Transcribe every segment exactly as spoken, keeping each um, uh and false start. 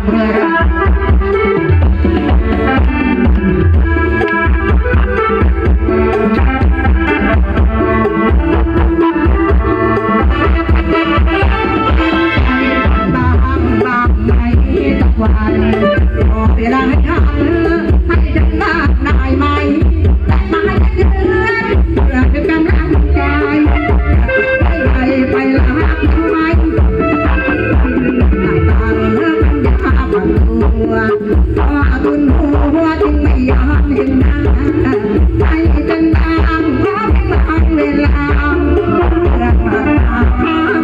เวลาให้ทำให้ฉันมากได้ไหม แต่มาให้เดือนเพื่อเป็นกำลังใจ ให้ไปไปรักทำไม ต่างเรื่องปัญญาผ่อนตัว ขอบุญหัวจึงไม่ยอมเห็นหน้า ให้เป็นตามขอเพียงบางเวลา เพื่อมาตาม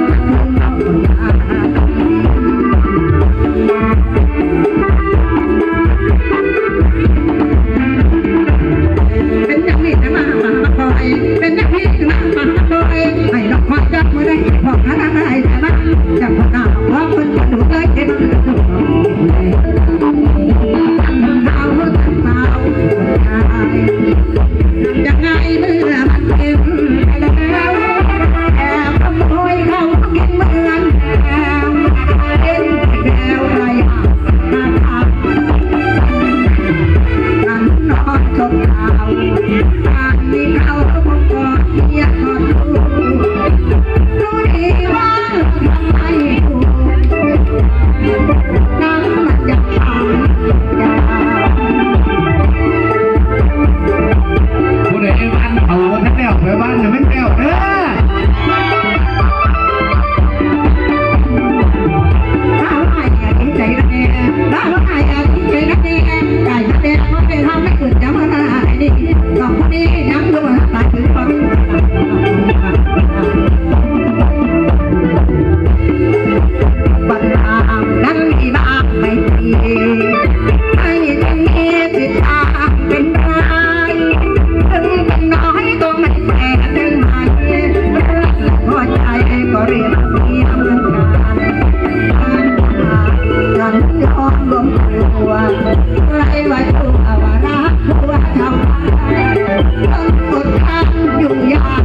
เป็นอย่างนี้นะมามามาคอย เป็นอย่างนี้นะมามาคอย ให้ดอกคอยจับมือได้ บอกหาทางได้แต่มาจับพอหน้าบอกคนคนดูเลยเจ็บเอาเท้าเท้า ยังไงเมื่อมันเต็มไปแล้ว แอบขโมยเขากินเหมือนแมว เล่นไปแล้วไรหามาทำ นั้นนอนจมดาว ทางนี้เขาก็บอกเมียขอดู รู้ดีว่าทำไมถูก ผู้ใดเอ็มอันเขาบ่ทันแล้ว ไปบ้านน่ะมันแล้วเด้อ ถ้าว่าอย่าดีใจนะแม่ ถ้าว่าอย่าดีใจนะแม่ ไก่แม่เขาได้ทำให้เกิดจำอะไรนี่ สองคนนี้ยังดูหาตาถึงความ บรรดานั้นมีมากไม่ดี ให้จึงมีสิทธิ์ตามเป็นราย ถึงเป็นน้อยก็ไม่แปลกเป็นไหม เรื่องหัวใจก็เรียกเมียเหมือนกัน การทำงานยอมลงตัว ใครว่าชั่วว่ารักผัวเท่านั้น ต้องอดทนอยู่อย่าง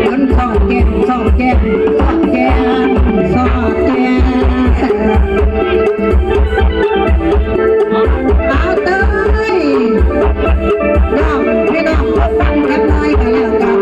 คนสอดแกงสอดแกงสอดแกงสอดแกง เอาเต้ย น้องพี่น้องฟังกันหน่อยก็แล้วกัน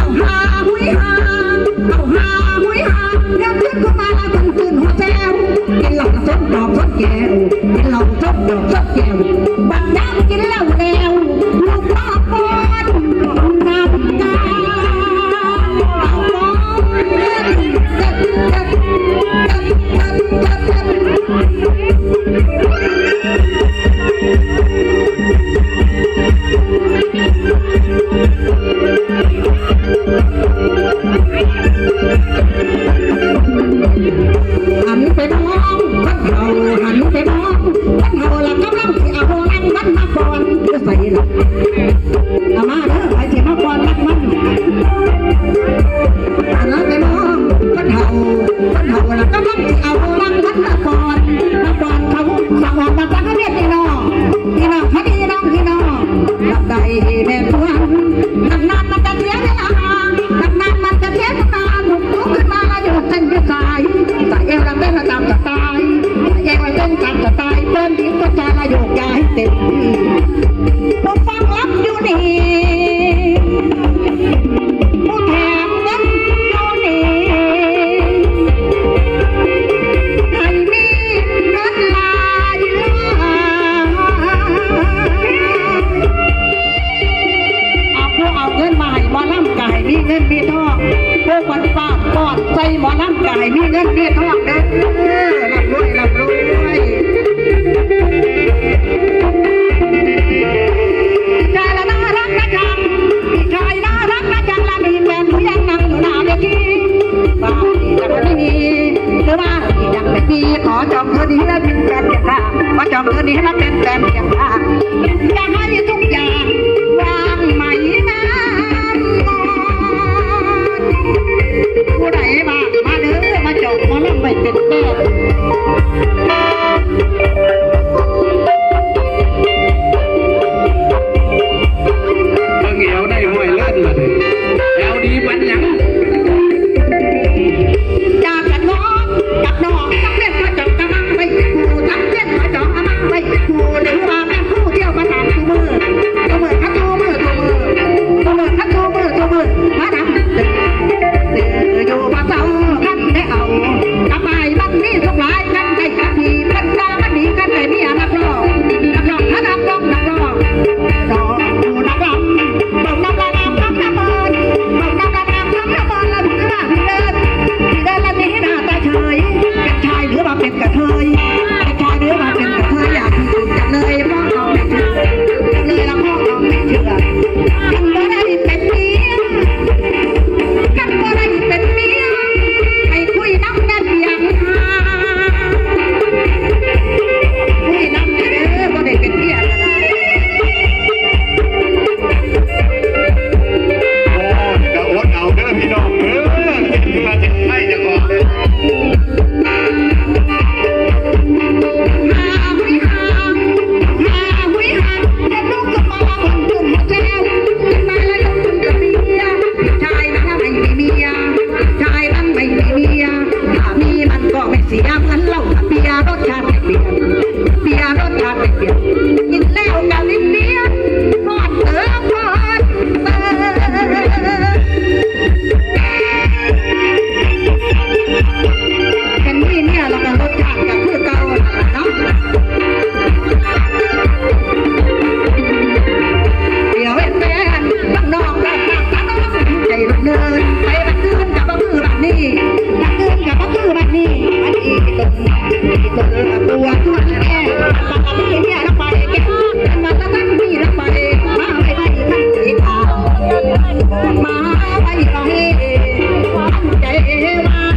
เอาหาหุยหา เอาหาหุยหา ยามคืนเข้ามาละคนตื่นหัวแซว กินเหล้าสดดอกสดแก้ว กินเหล้าสดดอกสดแก้ว บัดยามกินเหล้าแล้ว ลูกพ่อป้อนน้ำตา เอาป้อน หันไปมองคนเฒ่า หันไปมองคนเฒ่า ละกำลังสิเอารางวัลมาก่อน อยู่ไสล่ะ เอามาเด้อ ไผสิมาก่อนรางวัล หันไปมองคนเฒ่า คนเฒ่า ละกำลังสิเอารางวัลมาก่อน มาก่อนเขา สะออนมาจากเฮ็ดพี่น้อง พี่น้องคดีน้องพี่น้อง ลำใดแม่นควร นานๆมันจะเสียเวลา นานๆมันจะเสียเวลา ลุกลุกขึ้นมาแล้วอยู่เส้นอยู่สาย สายเอวลำเต้นตามสไตล์ สายเอวลำเต้นตามสไตล์ เปิ้นหญิงก็จะละโยกย้ายเต็มที่ ผู้ฟังรับอยู่นี่ ผู้แถมเงินอยู่นี่ ให้มีเงินหลายหลาย เอาผู้เอาเงินมาให้หมอลำก็ให้มีเงินมีทอง ผู้คนปากปอดใส่หมอลำก็ให้มีเงินมีทองเด้อ ร่ำรวยร่ำรวย ชายละน่ารักนะจัง พี่ชายน่ารักนะจัง และมีแฟนหรือยังนั่งอยู่หน้าเวที ว่าพี่จะไม่มี หรือว่าพี่ยังไม่มี ขอจองเธอนี้และเป็นแฟนเพียงข้าง ขอจองเธอนี้และเป็นแฟนเพียงข้าง จะให้ทุกอย่างวางไหมน้ำก่อน ผู้ใดมา มาเด้อ มาจองหมอลำไว้เป็นแฟน เบิ่งแอวได้ห้อยเลิศมาเลย แอวดีปันหยัง จากกันนอนกับน้อง จักเล่นมาจองกะมังไว้คู่ จักเล่นมาจองกะมังไว้คู่ หรือว่าแม่นคู่เที่ยวมาถามคู่มือ คู่มือคัดคู่มือ คู่มือ คู่มือคัดคู่มือ คู่มือ มาถาม ซื้ออยู่บ่เซา คันได้เอา กะไปมันมีสุขหลาย คันได้กะดี คันว่ามันดี คันได้เมียนักร้อง นักร้อง ถ้านักร้อง นักร้อง ดอกผู้นักร้อง เบิ่งน้ำละน้ำคำละเมิน เบิ่งน้ำละน้ำคำละเมิน ละหนูหรือว่าพี่เดิน พี่เดินละนี่หน้าตาเฉย เป็นชายหรือว่าเป็นกระเทย เป็นชายหรือว่าเป็นกระเทย อยากที่สุดจังเลย เพราะน้องไม่เชื่อ จังเลยละเพราะน้องไม่เชื่อ คันบ่ได้เป็นเมีย คันบ่ได้เป็นเมีย ให้คุยนำแน่เพียง คุยนำแน่เด้อ บ่ได้เป็นเมียก็ได้ โอ้ย ก็อดเอาเด้อพี่น้องเด้อ มาจากไทยจะออกเลย หาหุยหา หาหุยหา เฮ็ดลูกขึ้นมาวันจุ่มหัวแจว ขึ้นมาแล้วยกขึ้นกับเมีย ชายมันไม่มีเมีย ชายมันไม่มีเมีย ถ้ามีมันก็ไม่เสียเหมือนเหล้าเบียร์รสชาติไม่เปลี่ยน เบียร์รสชาติไม่เปลี่ยน กินแล้วก็ลิ้นเปลี่ยน ทอดเติมทอดเติม เป็นที่เนี่ยเราก็รสชาติก็คือเก่านั่นแหละเนาะ เดี๋ยวเห็นแฟนบ้านนอกบ้านนาตาน้องใจเนินไปบ้านอื่นกับบ้านอื่นบ้านนี้บ้านอื่นกับบ้านอื่นบ้านนี้บ้านอีกตนอีกตนตัวตัวที่แก่ปกติเนี่ยเราไปแก่มันมาตั้งที่เราไปมาไปไปทั้งสีขาวมาไปไปใจวาง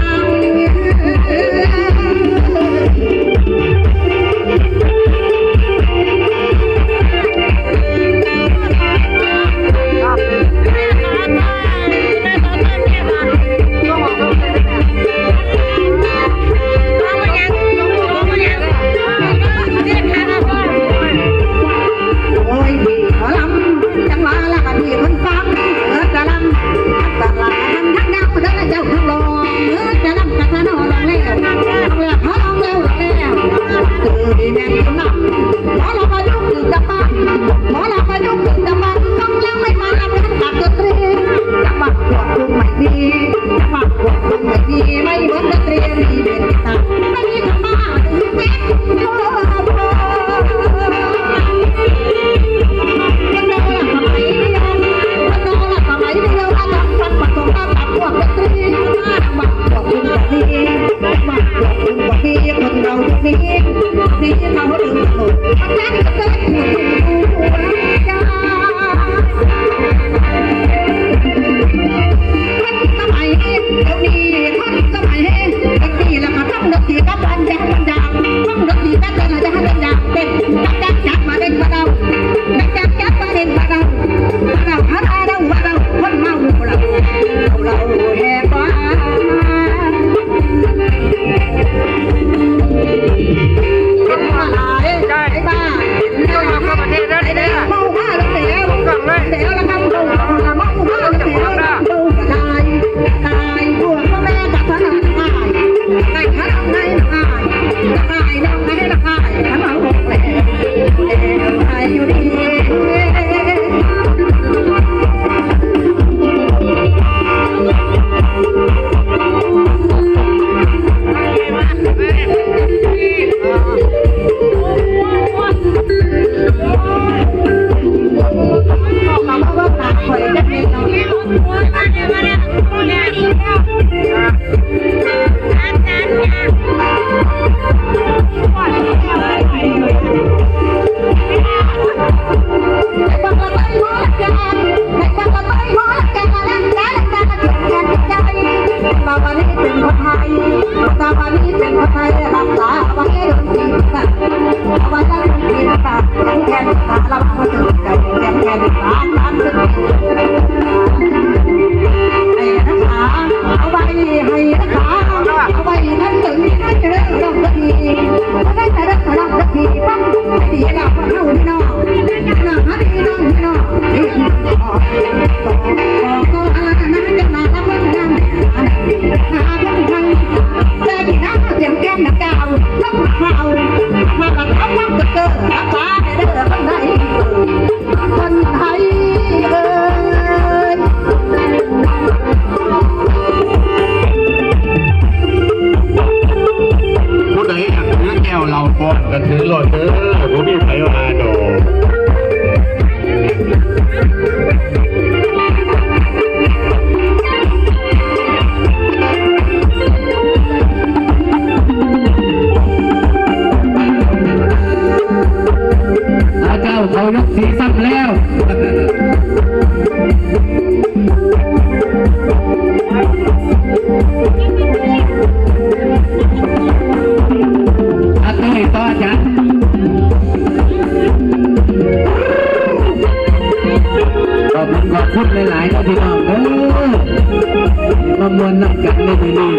มวลนำกันในมื้อนี้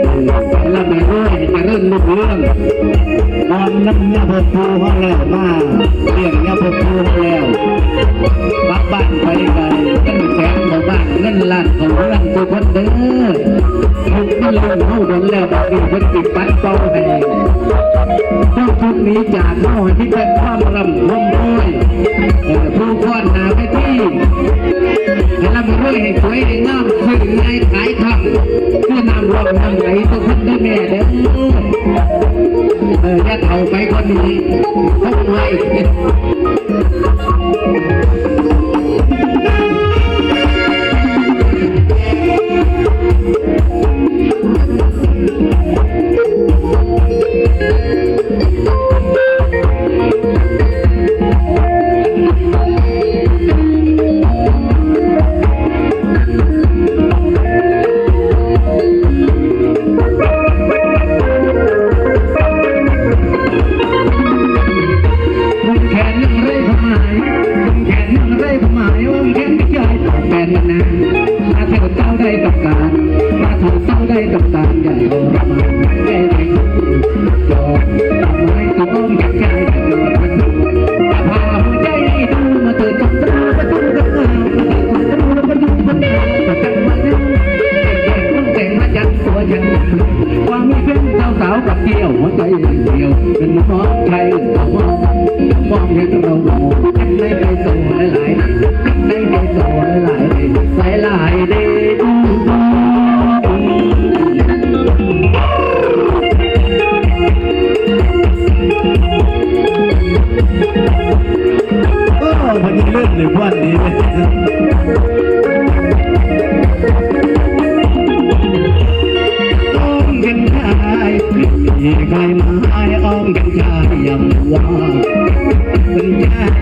เออ ให้ร่ำให้รวย ให้เจริญรุ่งเรือง พร้อมนำเมียพ่อปู่เฮาแล้ว มาเลี้ยงเมียพ่อปู่เฮาแล้ว กลับบ้านไปก็เงินแสนเข้าบ้าน เงินล้านเข้าเรือนทุกคนเด้อ ยุคมันรุ่งเฮาดนแล้ว บัดนี้เพิ่นสิปัดเป่าให้ พวกคุณหนีจากโลกที่เป็นความร่ำความรวย เออ ผู้ฟ้อนหน้าเวที ให้ร่ำให้รวย ให้สวยให้งาม ซื้อง่ายขายคล่อง คือน้ำร่องน้ำไหล ทุกคนด้วยแม่เด้อ เออ อย่าเฒ่าไปกว่านี้ คงไว้ แขนยังเร่พมายแขนยังเร่พมายแขนไม่ใหญ่แฟนมันนะ ถ้าเธอเจ้าได้ต้องการถ้าเธอเจ้าได้ต้องการอย่าทรมานใจไหนจอดดอกไม้ตะก้องแก่ใจแต่เกิดมาถึงพาหัวใจให้ดูมาเถิดจงรู้ประตูกับงามประตูกับงามประตูกับงามประตูกับงาม แต่งมาจากตัวฉัน ความมีเพื่อนสาวๆกับเที่ยวหัวใจเดียวเป็นน้องใครก็มองมองเห็นเรามองในใจโตหลายๆในใจโตหลายๆหลายๆเด้อ โอ้ พอดีเล่นเลยวันนี้เลย อ้อมกันชายมีใครมาให้อ้อมกันชายอย่างว่าเป็นชาย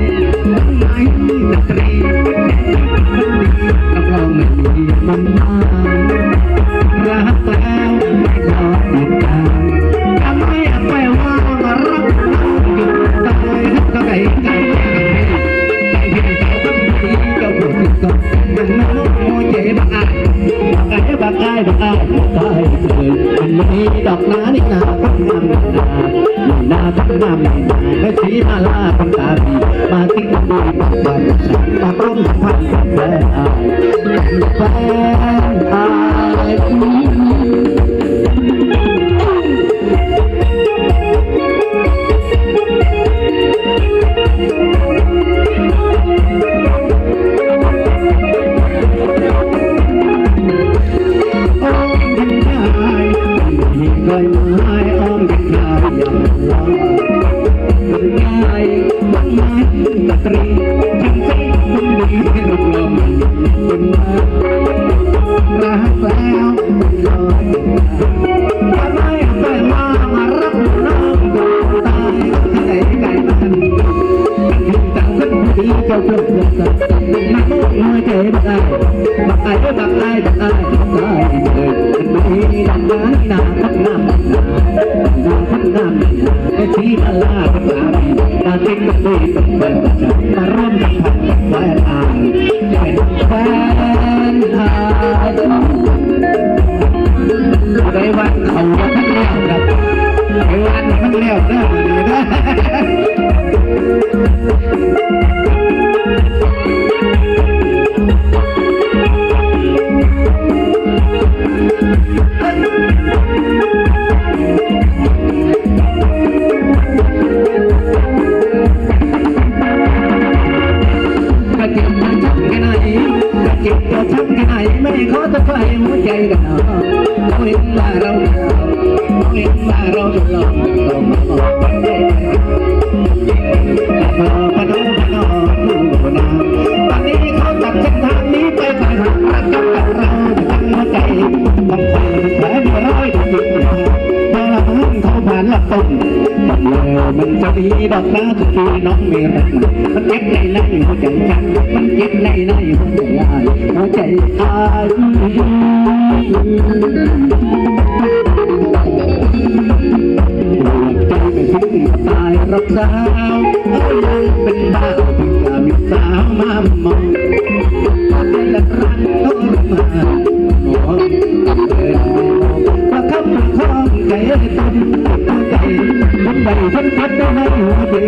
ต้องไหนสตรีมันดีรับรองไม่มีมันมารักแล้วไม่ขอติดตามทำไมไปว่ามารักหยุดตายก็ไกลไกล ใจเพียงสาวคนดีเจ้าผู้ติดต่อมันมาโมเจบักอายบักอายบักอายบักอายบักอายเลยมันมีดอกนานี่นาคนงามนานาคนงามนานาแม่ชีมาลาคนตาดีมาติดดีบักบันมาร่วมสัมพันธ์กับแฟนอายแฟนอาย อ้อมกันได้มีใครมาให้อ้อมกันได้อย่างว่าเป็นยายบ้างไหมสตรีฉันเป็นคนดีรับรองเป็นมารักแล้ว ทำไมไปมามารับน้องตายใจใจมันถึงจังขึ้นดีเจ้าเพื่อนเพื่อนกันเป็นนักมวยใจบักไอ้บักไอ้บักไอ้บักไอ้บักไอ้เอ้ยมันมีดอกไม้นาทับน้ำนาทับน้ำนาไอ้ที่มาลาบักลาบีมาเต็มกับเบยกับเพื่อนมาร่วมสัมผัสกับแฟนอายเป็นแฟนอาย ไปวันเขาว่าท่านแล้วครับไปวันท่านแล้วเด้อมื้อนี้เด้อ กระเจ็บกระชับแค่ไหนกระเจ็บกระชับแค่ไหนไม่ขอจะไปหัวใจกันหนอเขาเห็นว่าเราเขาเห็นว่าเราหลอกต้องมาบอกกันได้ไหมพนมพนมอยู่นะตอนนี้เขาตัดเส้นทางนี้ไปไปหารักกับเราทั้งหัวใจของเธอแผลเดียวร้อยเดียวจิตเดียวพอเราเห็นเขาผ่านละต้น แล้วมันจะดีดอกนะทุกทีน้องมีรักมันเจ็บในในหัวใจฉันมันเจ็บในในหัวใจอ้ายหัวใจอ้ายหัวใจไม่ถึงตายรักสาวเอ้ยยังเป็นบ้าถึงจะมีสาวมามองเป็นละครั้งทรมานมอง บ่ให้หัวเดี